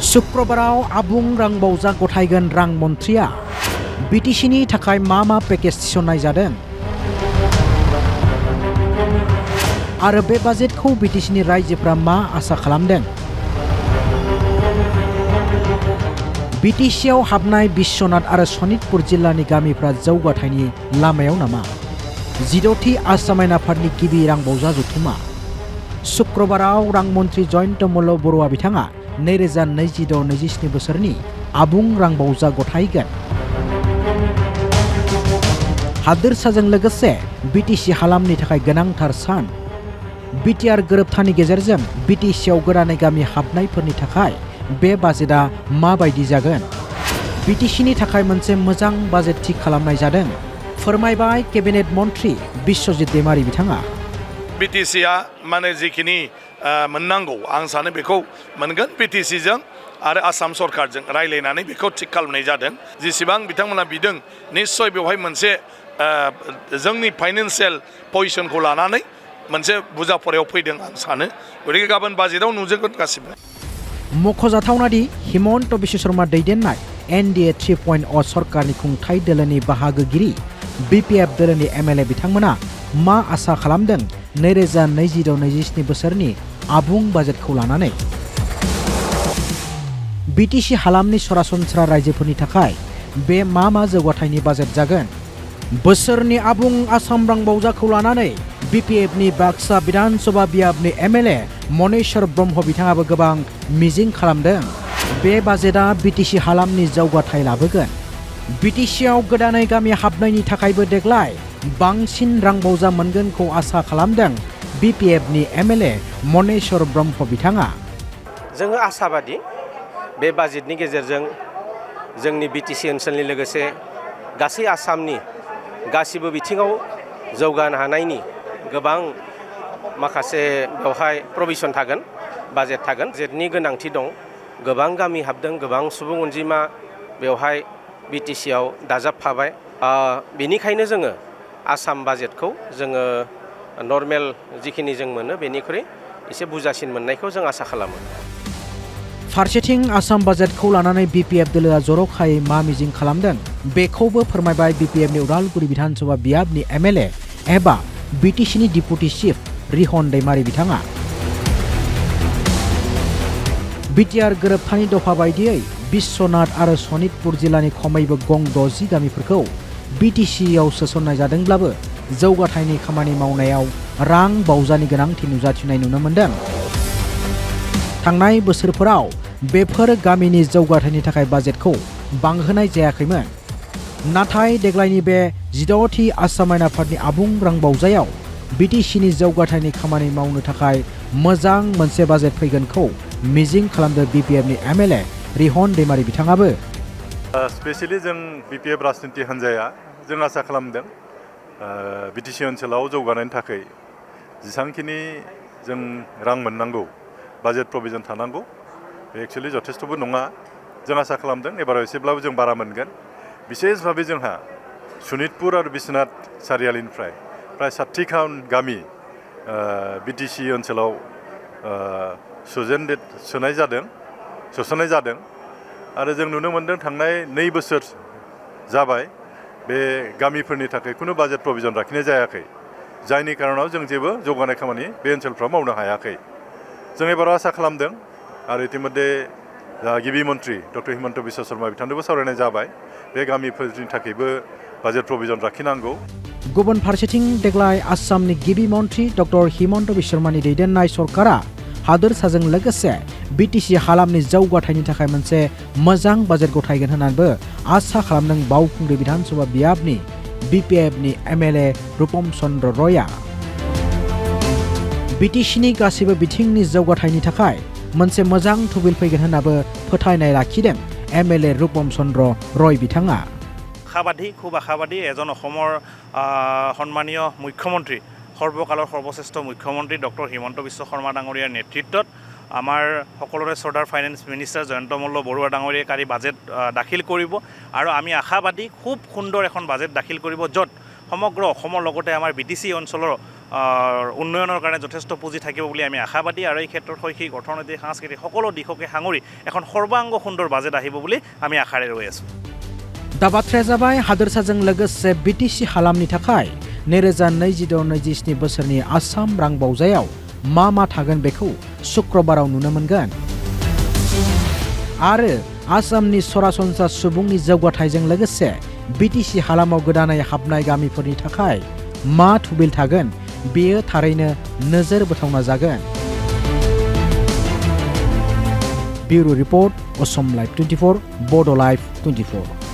शुक्रबाराव आबुं रां बावजा गथायगोन रां मन्थ्रिया BTCनि थाखाय मा पेकेज थिसननाय जादों आरो बे बाजेटखौ BTCनि रायजोफोरा मा आसा खालामदों? BTCआव हाबनाय बिश्वनाथ आरो सनितपुर जिल्लानि गामिफ्रा जौगाथायनि लामायाव नामा? 16थि आसाम आयेन आफादनि गिबि रां बावजा जथुमा शुक्रबाराव रां मन्थ्रि जयन्त मल्ल बरुवा बिथाङा 2026-27 बोसोरनि आबुं रां बावजा गथायगोन। हादोरसाजों लोगोसे BTC हालामनि थाखाय गोनांथार सान। BTR गोरोबथानि गेजेरजों BTCआव गोदानै गामि हाबनायफोरनि थाखाय बे बाजेटआ माबायदि जागोन? BTCनि थाखाय मोनसे मोजां बाजेट थि खालामनाय जादों, फोरमायबाय केबिनेट मन्थ्रि बिश्वजित दैमारी बिथाङा। BTCआ माने जिखिनि मोननांगौ आं सानो बेखौ मोनगोन। BTCजों आरो आसाम सरकारजों रायलायनानै बेखौ थिग खालामनाय जादों। जेसेबां बिथांमोना बिदों निश्चय बेवहाय मोनसे जोंनि फाइनान्सियेल पजिशनखौ लानानै मोनसे बुजाफरायाव फैदों आं सानो। गतिके गाबोन बाजेटआव नुजोबगोन गासिबो। मख'जाथावना दि हिमन्त बिश्व शर्मा दैदेननाय NDA 3.0 सरकारनि खुंथाय दोलोनि बाहागोगिरि BPF दोलोनि MLA बिथांमोना मा आसा खालामदों 2026-27 बोसोरनि आबुं बाजेटखौ लानानै? BTC हालामनि सरासनस्रा रायजोफोरनि थाखाय बे मा जौगाथायनि बाजेट जागोन? बोसोरनि आबुं आसाम रां बावजाखौ लानानै BPFनि बाक्सा विधान सभा बियाबनि MLA मनेश्वर ब्रह्म बिथाङाबो गोबां मिजिं खालामदों। बे बाजेटआ BTC हालामनि जौगाथाय लाबोगोन। BTCआव गोदानै गामि हाबनायनि थाखायबो देग्लाय बांसिन रां बावजा मोनगोनखौ आसा खालामदों BPFनि MLA मनेश्वर ब्रह्म बिथाङा। जोङो आसाबादि बे बाजेटनि गेजेरजों जोंनि BTC ओनसोलनि लोगोसे गासै आसामनि गासिबो बिथिङाव जौगानो हानायनि गोबां माखासे बेवहाय प्रभिजन थागोन, बाजेट थागोन। बाजेटनि गोनांथि दं। गोबां गामि हाबदों, गोबां सुबुं अनजिमा बेवहाय BTCआव दाजाबफाबाय। बेनिखायनो जोङो आसाम बाजेटखौ जोङो नर्मेल जिखिनि जों मोनो बेनिख्रुइ एसे बुरजासिन मोननायखौ जों आसा खालामो। फारसेथिं आसाम बाजेटखौ लानानै BPF दोलोआ जर'खायै मा मिजिं खालामदों बेखौबो फोरमायबाय BPFनि उदालगुरि विधान सभा बियाबनि MLA एबा BTCनि डिपुटि चिफ रिहन दैमारी बिथाङा। BTR गोरोबथानि दफा बायदियै बिश्वनाथ आरो सनितपुर जिल्लानि खमैबो गं 60 गामिफोरखौ BTCआव सोसननाय जादोंब्लाबो जौगाथायनि खामानि मावनायाव रां बावजानि गोनांथि नुजाथिनाय नुनो मोनदों। थांनाय बोसोरफोराव बेफोर गामिनि जौगाथायनि थाखाय बाजेटखौ बांहोनाय जायाखैमोन। नाथाय देग्लायनि बे 16थि आसाम आयेन आफादनि आबुं रां बावजायाव BTCनि जौगाथायनि खामानि मावनो थाखाय मोजां मोनसे बाजेट फैगोनखौ मिजिं खालामदों BPFनि MLA रिहन दैमारी बिथाङाबो। स्पेसियेलि जों BPF राजनिति हान्जाया जों आसा खालामदों BTC ओनसोलाव जौगानायनि थाखाय जेसांखिनि जों रां मोननांगौ बाजेट प्रभिजन थानांगौ बे एक्चुअलि जथेस्थ'बो नङा। जों आसा खालामदों एबाराव एसेब्लाबो जों बारा मोनगोन। बिसेस भाबै जोंहा सनितपुर आरो बिश्वनाथ सारियालिनिफ्राय प्राय 60 खान गामि BTC ओनसोलाव सोसननाय जादों आरो जों नुनो मोन्दों थांनाय 2 बोसोर जाबाय बे गामिफोरनि थाखाय खुनु बाजेट प्रभिजन लाखिनाय जायाखै, जायनि कारनाव जों जेबो जौगानाय खामानि बे ओनसोलफ्राव मावनो हायाखै। जों एबाराव आसा खालामदों आरो इतिमध्ये गिबि मन्थ्रि डक्टर हिमन्त बिश्व शर्मा बिथांजोंबो सावरायनाय जाबाय बे गामिफोरनि थाखायबो बाजेट प्रभिजन लाखिनांगौ। गुबुन फारसेथिं देग्लाय आसामनि गिबि मन्थ्रि डक्टर हिमन्त बिश्व शर्मानि दैदेननाय सरकारा हादोरसाजों लोगोसे BTC हालामनि जौगाथायनि थाखाय मोनसे मोजां बाजेट गथायगोन होननानैबो आसा खालामदों बावखुंग्रि विधान सभा बियाबनि BPFनि MLA रूपम चन्द्र रयआ। BTCनि गासैबो बिथिंनि जौगाथायनि थाखाय मोनसे मोजां थुबिल फैगोन होननाबो फोथायनाय लाखिदों MLA रूपम चन्द्र रय बिथाङा। খুব আশাবাদী এজন অসমৰ সন্মানীয় মুখ্যমন্ত্ৰী সৰ্বকালৰ সৰ্বশ্ৰেষ্ঠ মুখ্যমন্ত্ৰী ডক্টৰ হিমন্ত বিশ্ব শৰ্মা ডাঙৰীয়াৰ নেতৃত্বত আমাৰ সকলোৰে শ্ৰদ্ধাৰ ফাইনেন্স মিনিষ্টাৰ জয়ন্ত মল্ল বৰুৱা ডাঙৰীয়াই কালি বাজেট দাখিল কৰিব আৰু আমি আশাবাদী খুব সুন্দৰ এখন বাজেট দাখিল কৰিব য'ত সমগ্ৰ অসমৰ লগতে আমাৰ BTC অঞ্চলৰ উন্নয়নৰ কাৰণে যথেষ্ট পুঁজি থাকিব বুলি আমি আশাবাদী আৰু এই ক্ষেত্ৰত শৈক্ষিক অৰ্থনৈতিক সাংস্কৃতিক সকলো দিশকে সাঙুৰি এখন সৰ্বাংগ সুন্দৰ বাজেট আহিব বুলি আমি আশাৰে ৰৈ আছোঁ। दा बाथ्राया जाबाय हादोरसाजों लोगोसे BTC हालामनि थाखाय 2026-27 बोसोरनि आसाम रां बावजायाव मा थागोन बेखौ शुक्रबाराव नुनो मोनगोन आरो आसामनि सरासनस्रा सुबुंनि जौगाथायजों लोगोसे BTC हालामाव गोदानै हाबनाय गामिफोरनि थाखाय मा थुबिल थागोन बेयो थारैनो नोजोर बोथावना जागोन। ब्यूरो रिपोर्ट असम लाइव 24 बड' लाइव 24।